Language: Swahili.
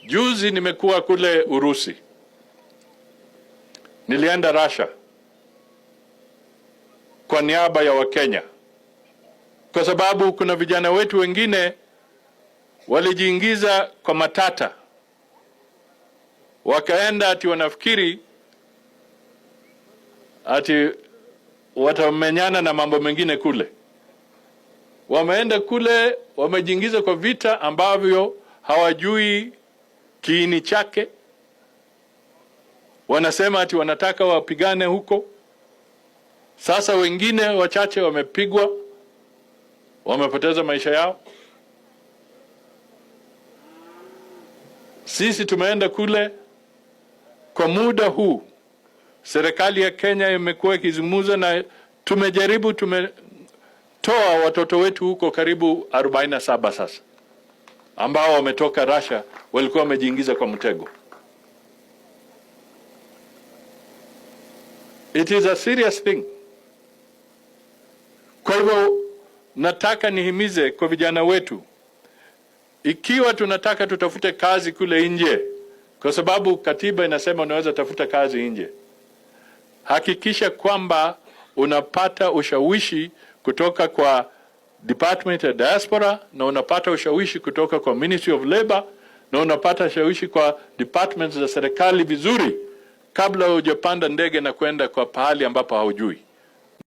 Juzi nimekuwa kule Urusi, nilienda Russia kwa niaba ya Wakenya, kwa sababu kuna vijana wetu wengine walijiingiza kwa matata, wakaenda ati wanafikiri ati watamenyana na mambo mengine kule. Wameenda kule, wamejiingiza kwa vita ambavyo hawajui kiini chake. Wanasema ati wanataka wapigane huko. Sasa wengine wachache wamepigwa, wamepoteza maisha yao. Sisi tumeenda kule kwa muda huu, serikali ya Kenya imekuwa ikizungumza na tumejaribu, tumetoa watoto wetu huko karibu 47 sasa ambao wametoka Russia, walikuwa wamejiingiza kwa mtego. It is a serious thing. Kwa hivyo nataka nihimize kwa vijana wetu, ikiwa tunataka tutafute kazi kule nje, kwa sababu katiba inasema unaweza tafuta kazi nje, hakikisha kwamba unapata ushawishi kutoka kwa Department ya Diaspora na unapata ushawishi kutoka kwa Ministry of Labor na unapata ushawishi kwa departments za serikali vizuri, kabla hujapanda ndege na kwenda kwa pahali ambapo haujui.